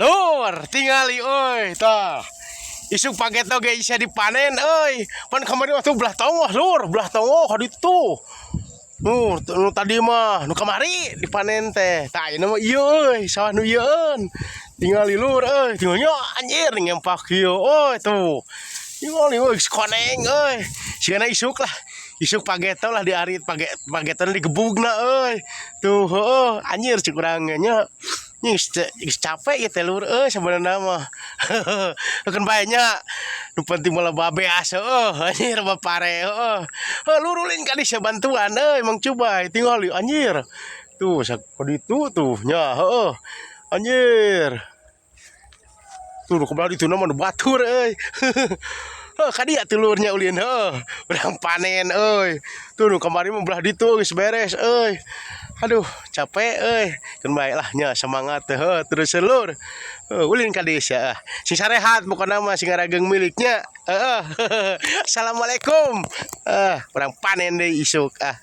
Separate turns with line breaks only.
Lur, tingali euy, tah. Isuk pageto ge bisa dipanen euy. Pan kamari waktu belah tongoh, lur, belah tongoh ka ditu. Nu, nu tadi mah nu kamari dipanen teh. Tah, ayeuna mah ieu euy, sawah nu ieueun. Tingali, lur, euy, tinggal nya anjir ngempak kieu euy tuh. Tingali euy, geus koneng euy. Sigana isuk lah. Isuk pageto lah diarit pageto digebugna euy. Tuh, heueuh, anjir cek urang ge nya. Geus capek ieu teh, lur, euy, sabenerna mah. Keun bae nya. Nu penting mah loba beas heueuh, anjir, loba pare heueuh. Heuh, lur, ulin ka dieu bantuan euy, Mang Cubay, tingali anjir. Tuh ka ditu tuh nya, heueuh. Anjir. Tuh nu kabelah dituna mah nu batur euy. Heuh, ka dieu atuh, lur, nya ulin, heuh. Urang panen euy. Tuh nu kamari mah belah ditu geus beres euy. Aduh, capek euy. Keun bae lah nya, semangat teh, heuh, terus, lur. Heuh, ulin ka dieu sia. Sing sarehat pokona mah, sing ngarageung miliknya. Heeh. Assalamualaikum. Ah, urang panen deui isuk ah.